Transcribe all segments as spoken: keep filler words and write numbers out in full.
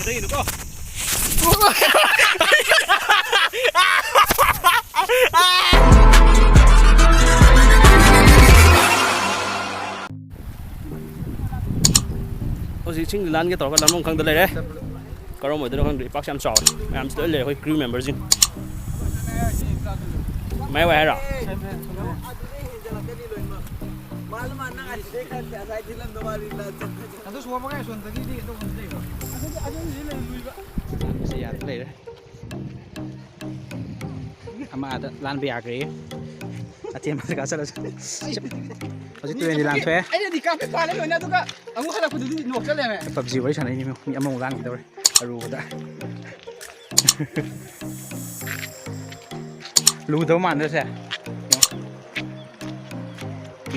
ꯀꯩꯅꯣꯀꯣ꯫ ꯍꯧꯖꯤꯛ ꯏꯁꯤꯡ ꯂꯥꯟꯒꯦ ꯇꯧꯔꯒ ꯂꯥꯟꯐꯝ ꯈꯪꯗ ꯂꯩꯔꯦ꯫ ꯀꯔꯝ ꯑꯣꯏꯗꯣꯏꯅꯣ ꯈꯪꯗꯦ꯫ ꯏꯄꯥꯛꯁꯦ ꯌꯥꯝ ꯆꯥꯎꯋꯦ꯫ ꯃꯌꯥꯝꯁꯤ ꯂꯣꯏ ꯂꯩꯔꯦ, ꯑꯩꯈꯣꯏ crew memberꯁꯤꯡ꯫ ꯃꯌꯥꯏ ꯋꯥꯏ ꯍꯥꯏꯔꯣ? ꯑꯗꯨ ꯁꯣꯝ ꯃꯈꯥ ꯁꯣꯝꯗꯒꯤꯗꯤ ꯑꯗꯨꯒꯨꯝꯕ ꯂꯩꯕ꯭ꯔꯣ? ꯑꯗꯨꯗꯤ, ꯑꯗꯨꯗꯤ ꯂꯩꯔꯣꯏꯕ꯫ ꯂꯥꯟꯕꯁꯦ ꯌꯥꯗ ꯂꯩꯔꯦ꯫ ꯑꯃ ꯑꯥꯗ ꯂꯥꯟꯕ ꯌꯥꯈ꯭ꯔꯦ꯫ ꯑꯇꯦꯟꯕꯗ ꯀꯥ ꯆꯠꯂꯁꯨ꯫ ꯍꯧꯖꯤꯛ ꯇꯨꯔꯦꯟꯗꯤ ꯂꯥꯟꯊꯣꯛꯑꯦ꯫ ꯑꯩꯅꯗꯤ ꯀꯥꯞꯄꯦ ꯄꯥꯜꯂꯦ ꯂꯣꯏꯅ, ꯑꯗꯨꯒ ꯑꯃꯨꯛ ꯍꯜꯂꯛꯄꯗꯨꯗꯤ ꯅꯣꯛ ꯆꯠ ꯂꯩꯔꯝꯃꯦ꯫ ꯄꯞꯖꯤ ꯋꯥꯔꯤ ꯁꯥꯟꯅꯩꯅꯤ, ꯃꯤ ꯑꯃꯃꯨꯛ ꯂꯥꯟꯈꯤꯗꯧꯔꯦ ꯑꯔꯨꯕꯗ꯫ ꯂꯨꯗꯧ ꯃꯥꯟꯗ꯭ꯔꯁꯦ?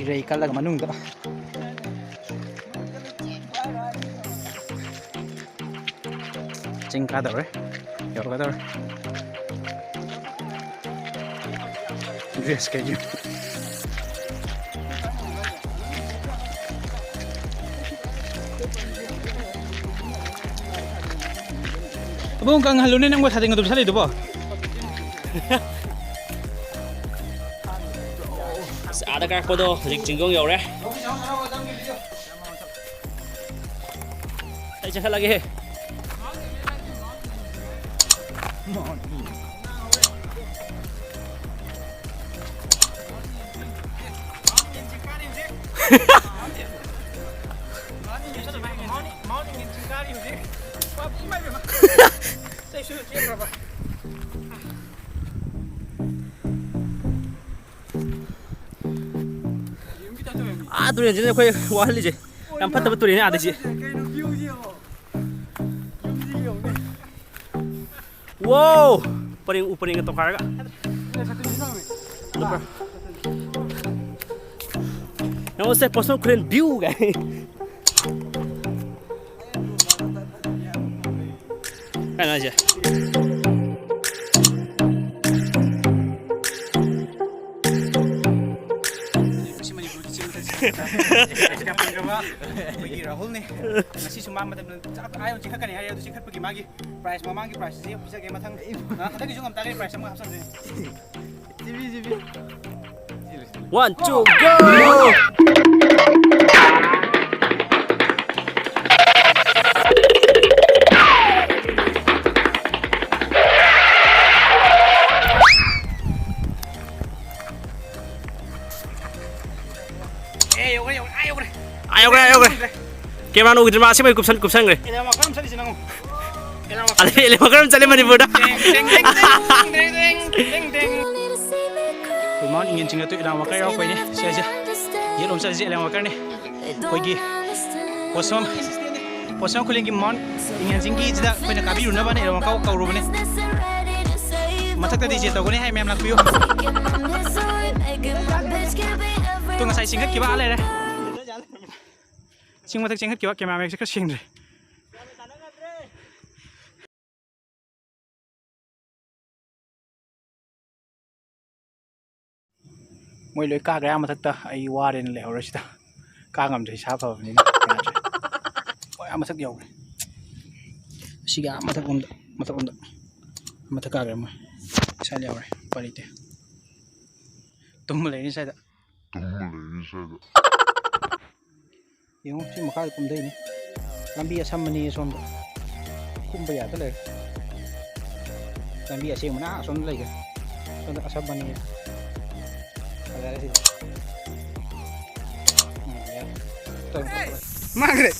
ꯏꯔꯩ ꯀꯜꯂꯒ ꯃꯅꯨꯡꯗ꯫ ꯆꯤꯡ ꯀꯥꯗꯧꯔꯦ, ꯌꯧꯔꯀꯗꯧꯔꯦ꯫ Dress ꯀꯩꯒꯤ꯫ ꯑꯕꯨꯡ, ꯀꯪꯍꯜꯂꯨꯅꯦ ꯅꯪꯕꯨ ꯁꯥꯇꯤꯟ ꯑꯗꯨꯝ ꯁꯥꯠꯂꯤꯗꯨꯕꯣ꯫ ꯑꯁ, ꯑꯥꯗ ꯀꯥꯔꯛꯄꯗꯣ ꯍꯧꯖꯤꯛ ꯆꯤꯡꯒꯣꯡ ꯌꯧꯔꯦ꯫ ꯑꯩ ꯆꯦꯟꯈꯠꯂꯒꯦꯍꯦ꯫ ꯑꯥ ꯇꯨꯔꯦꯟꯁꯤꯅ ꯑꯩꯈꯣꯏ ꯋꯥꯍꯜꯂꯤꯁꯦ꯫ ꯌꯥꯝ ꯐꯠꯇꯕ ꯇꯨꯔꯦꯟꯅꯤ ꯑꯥꯗꯩꯁꯤ꯫ ꯋꯥꯎ! ꯄꯔꯦꯡ, ꯎ ꯄꯔꯦꯡꯒ ꯇꯧꯈꯥꯏꯔꯒ꯫ ꯌꯦꯡꯉꯣꯁꯦ, ꯄꯣꯠꯁꯪ ꯈꯨꯔꯦꯟ view ꯒꯥꯏ꯫ ꯀꯥꯏꯅꯣ ꯍꯥꯏꯁꯦ? ꯁꯤ ꯃꯅꯤꯄꯨꯔꯒꯤ ꯆꯤꯡ ꯃꯊꯛꯁꯦ꯫ Prize ꯀꯌꯥ ꯐꯪꯈ꯭ꯔꯕ ꯑꯩꯈꯣꯏꯒꯤ ꯔꯥꯍꯨꯜꯅꯤ꯫ ꯉꯁꯤꯁꯨ ꯃꯥ ꯃꯇꯝ ꯆꯥ-, ꯑꯥ ꯌꯧ ꯆꯤꯡꯈꯠꯀꯅꯤ ꯍꯥꯏꯔꯦ, ꯑꯗꯨ ꯆꯤꯡꯈꯠꯄꯒꯤ ꯃꯥꯒꯤ prize ꯃꯃꯥꯡꯒꯤ prizeꯁꯤ ꯄꯤꯖꯒꯦ ꯃꯊꯪ꯫ ꯑ, ꯍꯟꯗꯛꯀꯤꯁꯨ ꯉꯝ ꯇꯥꯔꯒꯗꯤ prize ꯑꯃ ꯍꯥꯞꯆꯟꯗꯣꯏꯅꯤ꯫ ꯖꯤꯕꯤ, ꯖꯤꯕꯤ꯫ One, two, go! ꯑꯦ, ꯌꯧꯈ꯭ꯔꯦ, ꯌꯧꯈ꯭ꯔꯦ, ꯑꯥ, ꯌꯧꯈ꯭ꯔꯦ꯫ ꯑꯥ, ꯌꯧꯈ꯭ꯔꯦ, ꯑꯥ, ꯌꯧꯈ꯭ꯔꯦ꯫ ꯀꯦꯃꯦꯔꯥꯅ ꯎꯈꯤꯗ꯭ꯔꯦ, ꯃꯥ ꯑꯁꯦꯡꯕꯩ ꯀꯨꯞꯁꯟ-, ꯀꯨꯞꯁꯟꯈ꯭ꯔꯦ꯫ ꯑꯦꯂꯦꯟ ꯋꯥꯀꯔ ꯑꯃ ꯆꯠꯂꯤꯁꯤ ꯅꯪꯉꯣ꯫ ꯑꯗꯩ ꯑꯦꯂꯦꯟ ꯋꯥꯀꯔ ꯑꯃ ꯆꯠꯂꯦ ꯃꯅꯤꯄꯨꯔꯗ꯫ ꯇꯦꯡ, ꯇꯦꯡ, ꯇꯦꯡ, ꯇꯦꯡ, ꯇꯦꯡ, ꯇꯦꯡ, ꯇꯦꯡ꯫ ꯑꯩꯈꯣꯏ ꯃꯥꯎꯟ ꯏꯉꯦꯟ ꯆꯤꯡꯂꯛꯇ ꯑꯦꯂꯦꯟ ꯋꯥꯀꯔ ꯌꯥꯎꯔꯛꯄꯩꯅꯦ꯫ ꯁꯦ, ꯁꯦ꯫ ꯌꯦꯠꯂꯣꯝ ꯆꯠꯂꯤꯁꯦ ꯑꯦꯂꯦꯟ ꯋꯥꯀꯔꯅꯦ꯫ ꯑꯩꯈꯣꯏꯒꯤ ꯄꯣꯠꯁꯪ, ꯄꯣꯠꯁꯪ ꯈꯨꯂꯦꯟꯒꯤ ꯃꯥꯎꯟ ꯏꯉꯦꯟ ꯆꯤꯡꯒꯤꯁꯤꯗ ꯑꯩꯈꯣꯏꯅ ꯀꯥꯕꯤꯔꯨꯅꯕꯅ ꯑꯦꯂꯦꯟ ꯋꯥꯀꯔ ꯀꯧꯔꯨꯕꯅꯦ꯫ ꯃꯊꯛꯇ ꯗꯤ ꯖꯦ ꯇꯧꯒꯅꯤ ꯍꯥꯏ, ꯃꯌꯥꯝ ꯂꯥꯛꯄꯤꯌꯨ꯫ ꯇꯨ ꯉꯁꯥꯏ ꯆꯤꯡꯈꯠꯈꯤꯕ ꯑꯥ ꯂꯩꯔꯦ꯫ ꯆꯤꯡ ꯃꯊꯛ ꯆꯦꯟꯈꯠꯈꯤꯕ, ꯀꯦꯃꯦꯔꯥ ꯃꯌꯦꯛꯁꯦ ꯈꯔ ꯁꯦꯡꯗ꯭ꯔꯦ꯫ ꯃꯣꯏ ꯂꯣꯏ ꯀꯥꯈ꯭ꯔꯦ ꯑꯥ ꯃꯊꯛꯇ, ꯑꯩ ꯋꯥꯔꯦꯅ ꯂꯩꯍꯧꯔꯦ ꯁꯤꯗ꯫ ꯀꯥ ꯉꯝꯗ꯭ꯔꯦ, ꯏꯁꯥ ꯐꯕꯅꯤꯅ ꯌꯥꯗ꯭ꯔꯦ꯫ ꯍꯣꯏ, ꯑꯥ ꯃꯊꯛ ꯌꯧꯈ꯭ꯔꯦ꯫ ꯑꯁꯤꯒꯤ ꯑꯥ ꯃꯊꯛ ꯂꯣꯝꯗ, ꯃꯊꯛ ꯂꯣꯝꯗ꯫ ꯃꯊꯛ ꯀꯥꯈ꯭ꯔꯦ ꯃꯣꯏ꯫ ꯏꯁꯥ ꯌꯧꯔꯦ, ꯎꯄꯥꯏ ꯂꯩꯇꯦ꯫ ꯇꯨꯝꯃ ꯂꯩꯅꯤ ꯁ꯭ꯋꯥꯏꯗ꯫ ꯌꯦꯡꯉꯨ, ꯁꯤ ꯃꯈꯥꯗ ꯀꯨꯝꯊꯩꯅꯤ꯫ ꯂꯝꯕꯤ ꯑꯁꯝꯕꯅꯤ ꯑꯁꯣꯝꯗ꯫ ꯀꯨꯝꯕ ꯌꯥꯗ ꯂꯩꯔꯦ꯫ ꯂꯝꯕꯤ ꯑꯁꯦꯡꯕꯅ ꯑꯥ ꯑꯁꯣꯝꯗ ꯂꯩꯈ꯭ꯔꯦ꯫ ꯁꯣꯝꯗ ꯑꯁꯝꯕꯅꯤ꯫ ꯐꯖꯔꯦ ꯁꯤꯗꯤ꯫ ꯎꯝ, ꯌꯥꯔꯦ꯫ ꯃꯥꯡꯈ꯭ꯔꯦ꯫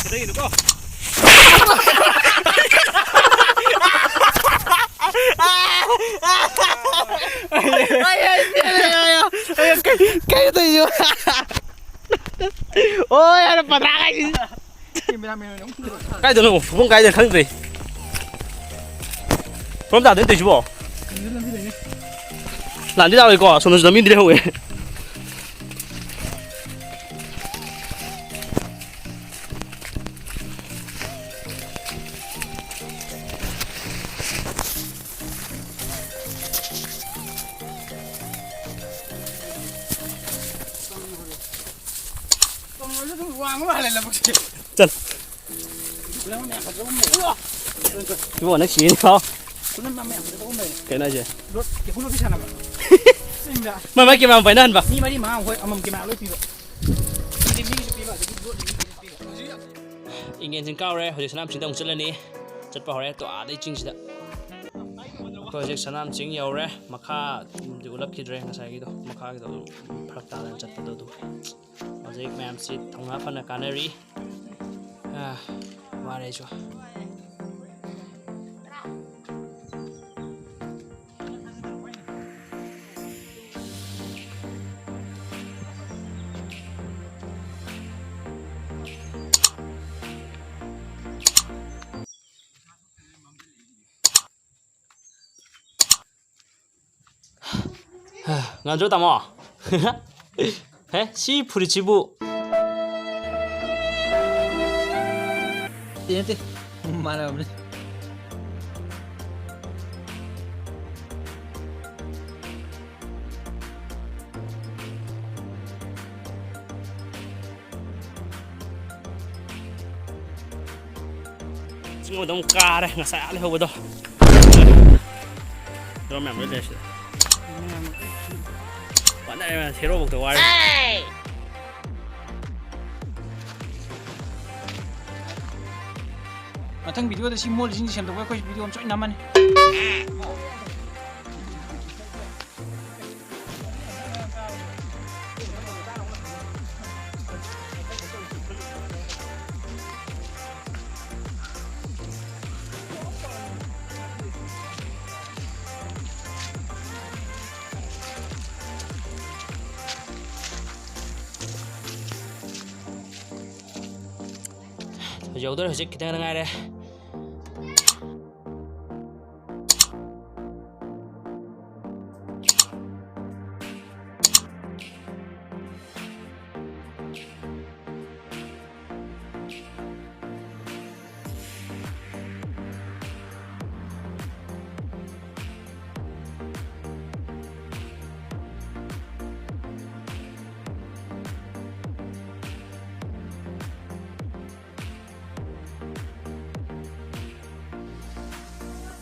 ꯀꯗꯥꯏꯒꯤꯅꯣꯀꯣ? ꯑꯩ, ꯑꯩ, ꯑꯩ, ꯑꯩ, ꯑꯩ, ꯀꯩ-, ꯀꯩꯅꯣ ꯇꯧꯔꯤꯁꯤꯕꯣ? ꯑꯣ, ꯌꯥꯔꯦ, ꯄꯗ꯭ꯔꯥ ꯀꯥꯏꯁꯤ꯫ ꯀꯥꯏꯗꯅꯣ? ꯃꯐꯝ ꯀꯥꯏꯗꯅꯣ ꯈꯪꯗ꯭ꯔꯦ꯫ ꯀꯔꯣꯝ ꯇꯥꯗꯣꯏꯅꯣ ꯇꯧꯔꯤꯁꯤꯕꯣ? ꯂꯥꯟꯗꯤ ꯂꯥꯛꯑꯣꯏꯀꯣ, ꯑꯁꯣꯝꯗꯁꯨ ꯂꯝꯕꯤ ꯑꯃꯗꯤ ꯂꯩꯍꯧꯋꯦ꯫ ꯍꯥꯡꯕ ꯃꯥꯜꯂꯦ ꯂꯧꯕꯨꯛꯁꯦ꯫ ꯆꯠ꯫ ꯈꯨꯂꯪ ꯃꯌꯥꯝ ꯐꯖꯕ ꯑꯃ ꯂꯩꯔꯦ꯫ ꯏꯕꯣ, ꯅꯪ ꯁꯤꯔꯅꯤ ꯄꯥꯎ꯫ ꯈꯨꯂꯪ ꯃꯌꯥꯝ ꯐꯖꯕ ꯑꯃ ꯂꯩꯔꯦ꯫ ꯀꯩꯅꯣ ꯍꯥꯏꯁꯦ? ꯂꯣꯠ, ꯀꯦꯀꯨ ꯂꯣꯠꯄꯤ ꯁꯥꯟꯅꯕ꯫ ꯆꯤꯡꯗ꯫ ꯃꯥꯏ ꯃꯥꯏ ꯀꯦꯃꯦꯔꯥ ꯄꯥꯏꯅꯍꯟꯕ꯫ ꯃꯤ ꯃꯔꯤ ꯃꯉꯥ ꯍꯣꯏ ꯑꯃꯃꯝ ꯀꯦꯃꯦꯔꯥ ꯂꯣꯏ ꯄꯤꯕ꯫ ꯃꯤꯗꯤ ꯃꯤꯒꯤꯁꯨ ꯄꯤꯕ, ꯑꯗꯒꯤ ꯂꯣꯠꯂꯤ ꯃꯤꯒꯤꯁꯨ ꯄꯤꯕ꯫ ꯍꯧꯖꯤꯛ ꯏꯪꯉꯦꯟꯁꯤꯡ ꯀꯥꯎꯔꯦ꯫ ꯍꯧꯖꯤꯛ ꯁꯅꯥꯃꯆꯤꯡꯗ ꯑꯃꯨꯛ ꯆꯠꯂꯅꯤ꯫ ꯆꯠꯄ ꯍꯧꯔꯦ꯫ ꯇꯣ ꯑꯥꯗꯩ ꯆꯤꯡꯁꯤꯗ꯫ ꯑꯩꯈꯣꯏ ꯍꯧꯖꯤꯛ ꯁꯅꯥꯃꯆꯤꯡ ꯌꯧꯔꯦ꯫ ꯃꯈꯥꯗꯤ ꯎꯠꯂꯛꯈꯤꯗ꯭ꯔꯦ ꯉꯁꯥꯏꯒꯤꯗꯣ꯫ ꯃꯈꯥꯒꯤꯗꯣ ꯑꯗꯨꯝ ꯐꯔꯛ ꯇꯥꯗꯅ ꯆꯠꯄꯗꯣ ꯑꯗꯨ꯫ ꯍꯧꯖꯤꯛ ꯃꯌꯥꯝꯁꯤ ꯊꯧꯅꯥ ꯐꯅ ꯀꯥꯟꯅꯔꯤ꯫ ꯑꯥ, ꯋꯥꯔꯦ ꯑꯩꯁꯨ꯫ ꯉꯝꯗ꯭ꯔꯣ, ꯇꯥꯃꯣ? ꯍꯦ, ꯁꯤ ꯐꯨꯔꯤꯠꯁꯤꯕꯨ꯫ ꯅꯠꯇꯦ, ꯅꯠꯇꯦ꯫ ꯃꯥꯟꯅꯕꯅꯦ꯫ ꯆꯤꯡ ꯑꯗꯨꯝ ꯀꯥꯔꯦ, ꯉꯁꯥꯏ ꯑꯥ ꯂꯩꯍꯧꯕꯗꯣ꯫ ꯗ꯭ꯔꯣ ꯃꯌꯥꯝ ꯂꯣꯏ ꯂꯩꯔꯦ ꯁꯤꯗ꯫ ꯋꯥꯅꯔꯦ, ꯍꯦꯔꯣ ꯐꯥꯎꯗ ꯋꯥꯔꯦ꯫ ꯃꯊꯪ ꯚꯤꯗꯤꯑꯣꯗ ꯁꯤ ꯃꯣꯜꯁꯤꯡꯁꯤ ꯁꯦꯝꯗꯣꯛꯄ ꯑꯩꯈꯣꯏ ꯚꯤꯗꯤꯑꯣ ꯑꯃ ꯁꯣꯏꯅ ꯅꯝꯃꯅꯤ꯫ ꯌꯧꯗꯣꯔꯦ, ꯍꯧꯖꯤꯛ ꯈꯤꯇꯪ ꯉꯥꯏꯔꯦ꯫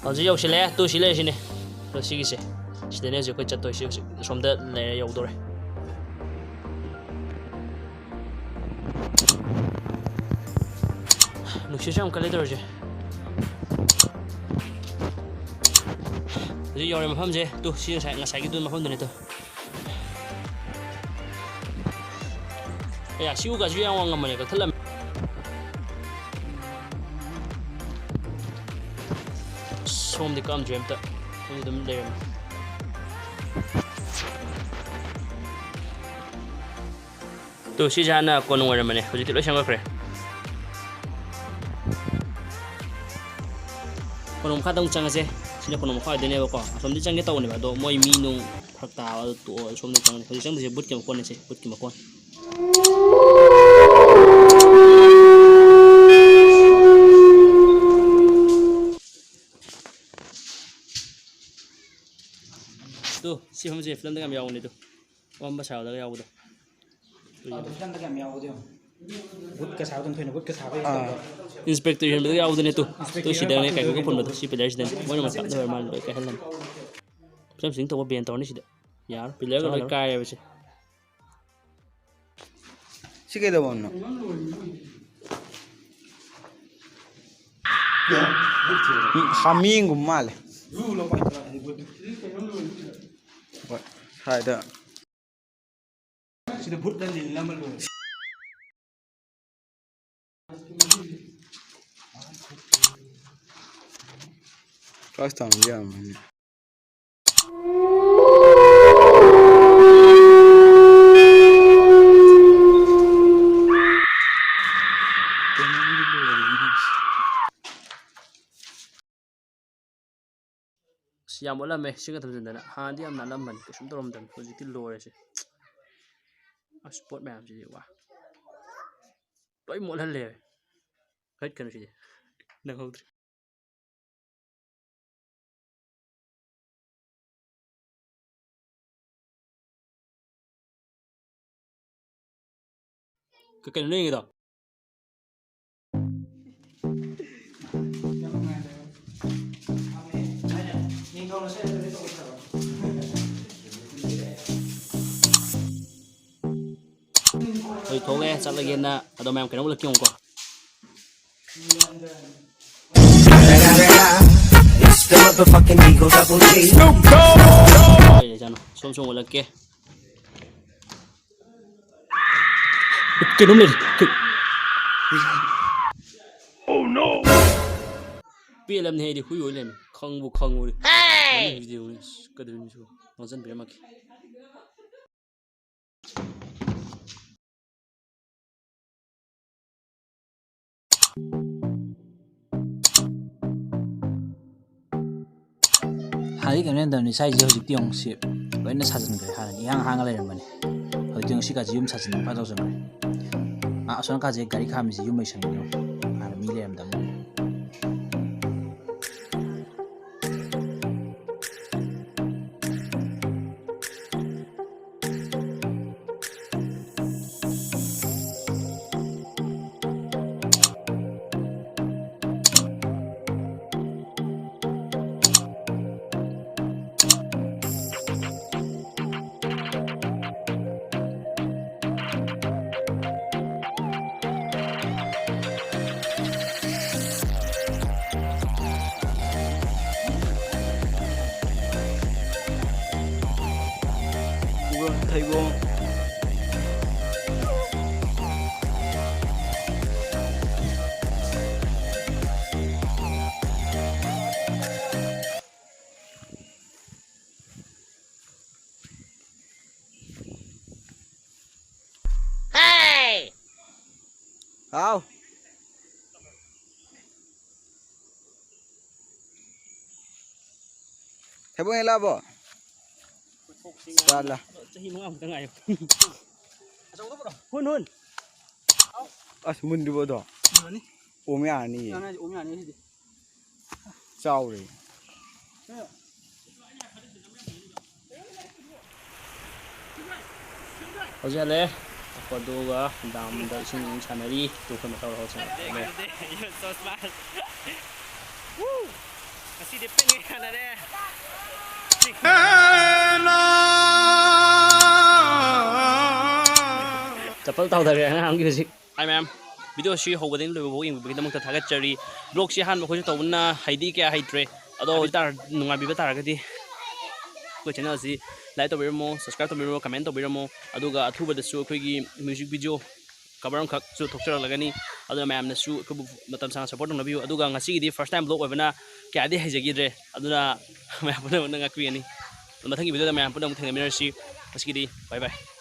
ꯍꯧꯖꯤꯛ ꯌꯧꯁꯤꯜꯂꯛꯑꯦ꯫ ꯇꯨ ꯁꯤ ꯂꯩꯔꯤꯁꯤꯅꯦ꯫ ꯑꯗꯣ ꯁꯤꯒꯤꯁꯦ, ꯁꯤꯗꯅꯦ ꯍꯧꯖꯤꯛ ꯑꯩꯈꯣꯏ ꯆꯠꯇꯣꯏꯁꯤ꯫ ꯍꯧꯖꯤꯛ ꯁꯣꯝꯗ ꯂꯩꯔꯦ, ꯌꯧꯗꯣꯔꯦ꯫ ꯅꯨꯡꯁꯤꯠꯁꯨ ꯌꯥꯝ ꯀꯜꯂꯦ ꯇꯧꯔꯤꯁꯦ꯫ ꯍꯧꯖꯤꯛ ꯌꯧꯔꯦ ꯃꯐꯝꯁꯦ꯫ ꯇꯨ, ꯁꯤ ꯉꯁꯥꯏ, ꯉꯁꯥꯏꯒꯤꯗꯨ ꯃꯐꯝꯗꯨꯅꯦ꯫ ꯇꯨ, ꯑꯦ, ꯁꯤ ꯎꯒꯁꯨ ꯌꯥꯝ ꯋꯥꯡꯉꯝꯕꯅꯦ, ꯀꯛꯊꯠꯂꯝꯃꯦ꯫ ꯁꯣꯝꯗꯤ ꯀꯛꯑꯝꯗ꯭ꯔꯦ ꯑꯝꯇ꯫ ꯁꯣꯝꯗꯤ ꯑꯗꯨꯝ ꯂꯩꯔꯝꯃꯦ꯫ ꯇꯨ, ꯁꯤꯁꯦ ꯍꯥꯟꯅ ꯀꯣꯅꯨꯡ ꯑꯣꯏꯔꯝꯕꯅꯦ, ꯍꯧꯖꯤꯛꯇꯤ ꯂꯣꯏ ꯁꯦꯝꯒꯠꯈ꯭ꯔꯦ꯫ ꯀꯣꯅꯨꯡ ꯃꯈꯥꯗ ꯑꯃꯨꯛ ꯆꯪꯉꯁꯦ꯫ ꯁꯤꯅ ꯀꯣꯅꯨꯡ ꯃꯈꯥ ꯑꯣꯏꯗꯣꯏꯅꯦꯕꯀꯣ꯫ ꯑꯁꯣꯝꯗꯤ ꯆꯪꯒꯦ ꯇꯧꯕꯅꯦꯕ, ꯑꯗꯣ ꯃꯣꯏ ꯃꯤ ꯅꯨꯡ ꯐꯔꯛ ꯇꯥꯕ, ꯑꯗꯨ ꯇꯣꯛꯑꯣ, ꯁꯣꯝꯗ ꯆꯪꯉꯁꯦ꯫ ꯍꯧꯖꯤꯛ ꯆꯪꯗꯣꯏꯁꯦ ꯕꯨꯠꯀꯤ ꯃꯈꯣꯟꯅꯦ, ꯁꯦ, ꯕꯨꯠꯀꯤ ꯃꯈꯣꯟ꯫ ꯇꯨ, ꯁꯤ ꯐꯤꯂꯝꯁꯦ, ꯐꯤꯂꯝꯗꯒ ꯌꯥꯝ ꯌꯥꯎꯕꯅꯦ꯫ ꯇꯨ, ꯑꯃꯝꯕ ꯁꯥꯕꯗꯒ ꯌꯥꯎꯕꯗꯣ꯫ ꯑꯗꯨ ꯐꯤꯂꯝꯗꯒ ꯌꯥꯝ ꯌꯥꯎꯕꯗꯣ ꯌꯦꯡꯉꯣ꯫ ꯕꯨꯠꯀ ꯁꯥꯕꯗꯣ, ꯊꯣꯏꯅ ꯕꯨꯠꯀ ꯁꯥꯕ ꯌꯥꯝ ꯇꯧꯕꯗꯣ꯫ ꯏꯟꯁꯄꯦꯛꯇꯔ ꯌꯦꯡꯕꯗꯒ ꯌꯥꯎꯕꯗꯨꯅꯦ꯫ ꯇꯨ, ꯏꯟꯁꯄꯦꯛꯇꯔ ꯇꯨ ꯁꯤꯗꯅꯦ ꯌꯦꯡꯕ ꯀꯥꯏꯀꯨꯒ ꯄꯨꯟꯕꯗꯣ꯫ ꯁꯤ ꯄꯤꯂꯔꯁꯤꯗꯅꯦ꯫ ꯃꯣꯏꯅ ꯃꯆꯥ ꯑꯣꯏꯔ ꯃꯥꯜꯂꯦ, ꯂꯣꯏ ꯀꯥꯏꯍꯜꯂꯝꯃꯦ꯫ ꯐꯤꯂꯝ ꯁꯨꯇꯤꯡ ꯇꯧꯕ ꯕꯦꯟ ꯇꯧꯔꯅꯤ ꯁꯤꯗ꯫ ꯌꯥꯔꯣꯏ꯫ ꯄꯤꯂꯔꯒ ꯂꯣꯏ ꯀꯥꯏꯔꯦꯕ ꯁꯦ꯫ ꯁꯤ ꯀꯩꯗꯧꯕꯅꯣ? ꯎꯝ, ꯍꯥꯃꯦꯡꯒꯨꯝꯕ ꯃꯥꯜꯂꯦ꯫ ꯍꯣꯏ, ꯁ꯭ꯋꯥꯏꯗ꯫ ꯁꯤꯗ ꯕꯨꯠꯅ ꯂꯤꯜ ꯑꯃ ꯂꯣꯏꯔꯦ꯫ ꯀꯥꯏ ꯊꯝꯒꯦ ꯌꯥꯝꯕꯅꯤ꯫ ꯑꯁ, ꯌꯥꯝ ꯃꯣꯠꯂꯝꯃꯦ꯫ ꯁꯤꯒ ꯊꯝꯖꯤꯟꯗꯅ꯫ ꯍꯥꯟꯅꯗꯤ ꯌꯥꯝ ꯅꯥꯜꯂꯝꯕꯅꯤ, ꯀꯩꯁꯨꯝ ꯇꯧꯔꯝꯗꯕꯅꯤ꯫ ꯍꯧꯖꯤꯛꯇꯤ ꯂꯣꯏꯔꯦ ꯁꯦ꯫ ꯑꯁ, ꯄꯣꯠ ꯃꯌꯥꯝꯁꯤꯗꯤ, ꯋꯥ꯫ ꯂꯣꯏ ꯃꯣꯠꯍꯜꯂꯦ꯫ ꯍꯠꯀꯅꯨ ꯁꯤꯗꯤ꯫ ꯅꯪꯍꯧꯗ꯭ꯔꯦ꯫ ꯀ-, ꯀꯩꯅꯣ ꯅꯣꯏ ꯌꯦꯡꯉꯤꯗꯣ? ꯍꯧꯖꯤꯛ ꯊꯣꯛꯂꯛꯑꯦ, ꯆꯠꯂꯒꯦꯅ꯫ ꯑꯗꯣ ꯃꯌꯥꯝ ꯀꯩꯅꯣꯝ ꯎꯠꯂꯛꯀꯦ ꯌꯦꯡꯉꯨꯀꯣ꯫ It's the motherfucking Eagle Double G. ꯀꯩ ꯂꯩꯖꯥꯠꯅꯣ? ꯁꯣꯝ ꯁꯣꯝ ꯎꯠꯂꯛꯀꯦ꯫ ꯀꯩꯅꯣꯝ ꯂꯩꯔꯤ꯫ ꯀꯩ-, ꯄꯦꯜꯂꯝꯅꯤ ꯑꯩꯗꯤ, ꯍꯨꯏ ꯑꯣꯏ ꯂꯩꯔꯝꯃꯤ꯫ ꯈꯪꯕꯨ ꯈꯪꯉꯨꯔꯦ꯫ ꯃꯅꯨꯡꯁꯤꯗꯤ ꯌꯦꯡꯉꯨꯅꯦ꯫ ꯑꯁ, ꯀꯩꯗꯧꯔꯤꯅꯣ ꯁꯤꯕꯨ? ꯃꯥꯡꯖꯟꯕꯤꯔꯝꯃꯒꯦ꯫ ꯍꯥꯟꯅꯗꯤ ꯀꯩꯅꯣ ꯌꯥꯝ ꯇꯧꯔꯝꯃꯤ, ꯁ꯭ꯋꯥꯏꯁꯦ ꯍꯧꯖꯤꯛꯇꯤ ꯌꯦꯡꯉꯨ, ꯁꯤ ꯂꯣꯏꯅ ꯁꯥꯖꯤꯟꯈ꯭ꯔꯦ꯫ ꯍꯥꯟꯅꯗꯤ ꯏꯍꯥꯡ ꯍꯥꯡꯉ ꯂꯩꯔꯝꯕꯅꯦ, ꯍꯧꯖꯤꯛꯇꯤ ꯌꯦꯡꯉꯨ, ꯁꯤ ꯀꯥꯁꯦ ꯌꯨꯝ ꯁꯥꯖꯤꯟꯕ ꯐꯖꯅ ꯇꯧꯁꯟꯈ꯭ꯔꯦ꯫ ꯑꯥ, ꯑꯁꯣꯝ ꯀꯥꯁꯦ ꯒꯥꯔꯤ ꯈꯥꯝꯃꯤꯁꯦ ꯌꯨꯝ ꯂꯩꯁꯟꯈꯤꯅꯦ, ꯍꯥꯟꯅ ꯃꯤ ꯂꯩꯔꯝꯗꯕꯅꯤ꯫ ꯊꯩꯕꯣꯡ꯫ ꯍꯥꯎ꯫ ꯊꯩꯕꯣꯡ ꯍꯦꯛꯂꯛꯑꯕꯣ? ꯆꯥꯂꯥ꯫ ꯆꯍꯤ ꯃꯉꯥꯃꯨꯛꯇ ꯉꯥꯏꯌꯨ꯫ ꯍꯨꯟ, ꯍꯨꯟ꯫ ꯑꯁ, ꯃꯨꯟꯗ꯭ꯔꯤꯕꯣ ꯑꯗꯣ? ꯃꯨꯜꯂꯅꯤ꯫ ꯑꯣꯝ ꯌꯥꯔꯅꯤꯌꯦ꯫ ꯌꯥꯔꯅꯤ, ꯑꯣꯝ ꯌꯥꯔꯅꯤ ꯁꯤꯗꯤ꯫ ꯆꯥꯎꯔꯦ꯫ ꯍꯧꯖꯤꯛ ꯍꯜꯂꯛꯑꯦ꯫ ꯑꯩꯈꯣꯏ ꯑꯗꯨꯒ ꯗꯥꯝꯗ ꯏꯁꯤꯡ ꯁꯥꯟꯅꯔꯤ꯫ ꯇꯨ ꯑꯩꯈꯣꯏ ꯃꯊꯛ ꯍꯧꯔ ꯆꯠꯂꯦ꯫ ꯉꯁꯤꯗꯤ ꯄꯦꯟꯒꯦ ꯁꯥꯟꯅꯔꯦ꯫ ꯆꯄꯜ ꯇꯥꯎꯊꯔꯦ ꯑꯉꯥꯡꯒꯤ ꯍꯧꯖꯤꯛ꯫ Hi ꯃꯌꯥꯝ, video ꯁꯤ ꯍꯧꯕꯗꯒꯤ ꯂꯣꯏꯕꯐꯥꯎ ꯌꯦꯡꯕꯤꯕꯒꯤꯗꯃꯛꯇ ꯊꯥꯒꯠꯆꯔꯤ꯫ Vlog ꯁꯤ ꯑꯍꯥꯟꯕ ꯑꯩꯈꯣꯏꯁꯨ ꯇꯧꯕꯅ ꯍꯩꯗꯤ ꯀꯌꯥ ꯍꯩꯇ꯭ꯔꯦ, ꯑꯗꯣ ꯍꯧꯖꯤꯛ ꯇꯥꯔ-, ꯅꯨꯡꯉꯥꯏꯕꯤꯕ ꯇꯥꯔꯒꯗꯤ ꯑꯩꯈꯣꯏ channel ꯑꯁꯤ like ꯇꯧꯕꯤꯔꯝꯃꯣ, subscribe ꯇꯧꯕꯤꯔꯝꯃꯣ, comment ꯇꯧꯕꯤꯔꯝꯃꯣ꯫ ꯑꯗꯨꯒ ꯑꯊꯨꯕꯗꯁꯨ ꯑꯩꯈꯣꯏꯒꯤ music video cover ꯑꯃꯈꯛꯁꯨ ꯊꯣꯛꯆꯔꯛꯂꯒꯅꯤ꯫ ꯑꯗꯨꯅ ꯃꯌꯥꯝꯅꯁꯨ ꯑꯩꯈꯣꯏꯕꯨ ꯃꯇꯝ ꯁꯥꯡꯅ support ꯇꯧꯅꯕꯤꯌꯨ꯫ ꯑꯗꯨꯒ ꯉꯁꯤꯒꯤꯗꯤ first time vlog ꯑꯣꯏꯕꯅ ꯀꯌꯥꯗꯤ ꯍꯩꯖꯈꯤꯗ꯭ꯔꯦ, ꯑꯗꯨꯅ ꯃꯌꯥꯝ ꯄꯨꯝꯅꯃꯛꯅ ꯉꯥꯛꯄꯤꯒꯅꯤ꯫ ꯃꯊꯪꯒꯤ video ꯗ ꯃꯌꯥꯝ ꯄꯨꯟꯅ ꯑꯃꯨꯛ ꯊꯦꯡꯅꯃꯤꯟꯅꯔꯁꯤ꯫ ꯉꯁꯤꯒꯤꯗꯤ bye bye꯫